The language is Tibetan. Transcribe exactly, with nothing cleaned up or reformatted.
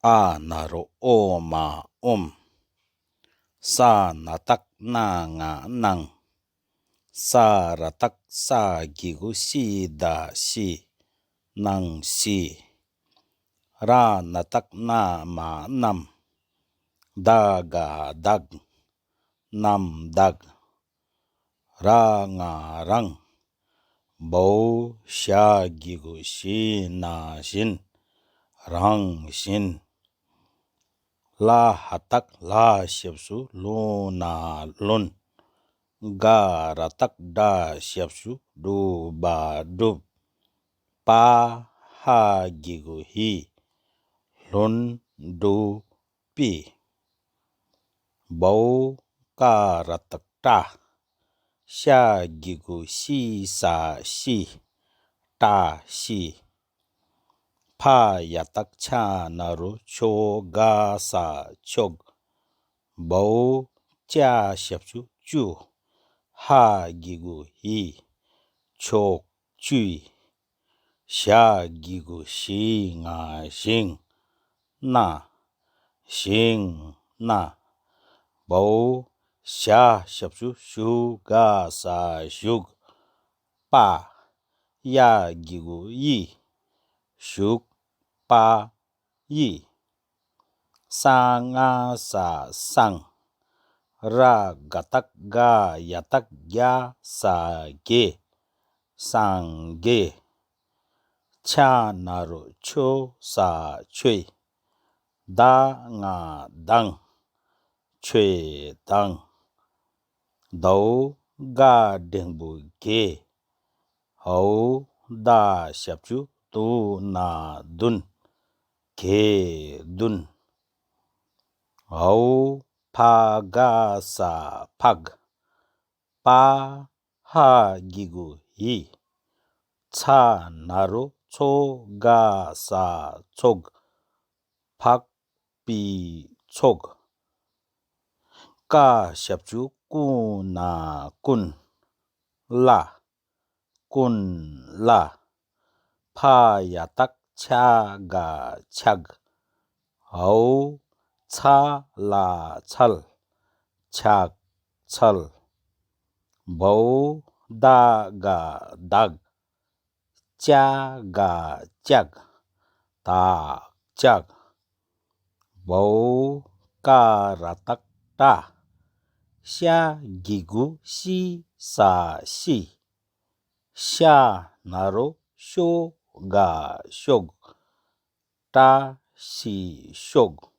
ཨ་ན་རོ་ཨོ་མ་ཨོམ། ས་ན་བཏགས་སྣ་ང་སྣང་། ས་ར་བཏགས་སྲ་གི་གུ་སྲིད་ད་སྲིད། སྣང་སྲིད། ར་ན་བཏགས་རྣ་མ་རྣམས། ད་ག་བདག་རྣམས་བདག་ར་ང་རང་། བའོ་ཞ་གི་གུ་ཞི་ན་བཞིན། རང་བཞིན། ལ་ཧ་བཏགས་ལྷ་ཞབས་སུ་ལུ་ན་ལོན། ག་ར་བཏགས་གྲ་ཞབས་སུ་གྲུ་བ་གྲུབ། པ་ཧ་གི་གུ་ཧི། ལྷུན་གྲུ་པི། བའོ་ཀ་ར་བཏགས་ཀྲ། ཤ་གི་གུ་ཤི་ས་ཤི། ཀྲ་ཤི། ཕ་ཡ་བཏགས་ཕྱ་ན་རོ་ཕྱོ་ག་ས་ཕྱོགས། བའོ་ཅ་ཞབས་སུ་ཅུ། ཧ་གི་གུ་ཧི། ཕྱོགས་བཅུ་ཡི། ཞ་གི་གུ་ཞི་ང་ཞིང་། ན། ཞིང་ན། བའོ་ཞ་ཞབས་སུ་ཞུ་ག་ས་ཞུགས། པ། ཡ་གི་གུ་ཡི། ཞུགས་པ་ཡི། ས་ང་ས་སངས། ར་ག་བཏགས་རྒ་ཡ་བཏགས་རྒྱ་ས་རྒྱས། སངས་རྒྱས། ཆ་ན་རོ་ཆོ་ས་ཆོས། ད་ང་དང་། ཆོས་དང་། དའོ་ག་འགྲེང་བུ་དགེ། འའོ་ད་ཞབས་ཀྱུ་དུ་ན་བདུན། དགེ་འདུན། འའོ་ཕ་ག་ས་ཕག་པ་ཧ་གི་གུ་ཧི། ཚ་ན་རོ་ཚོ་ག་ས་ཚོགས། ཕག་པའི་ཚོགས། ཀ་ཞབས་ཀྱུ་ཀུ་ན་ཀུན། ལ། ཀུན་ལ། ཕ་ཡ་བཏགས་ཕྱ་ག་ཕྱག་འའོ་ཚ་ལ་ཚལ། ཕྱག་འཚལ། བའོ་ད་ག་བདག་ཅ་ག་ལྕགས། བདག་ཅག་བའོ་ཀ་ར་བཏགས་ཀྲ། ཤ་གི་གུ་ཤི་ས་ཤི། ཤ་ན་རོ་ཤོ་ག་ཤོག་ཀྲ་ཤི་ཤོག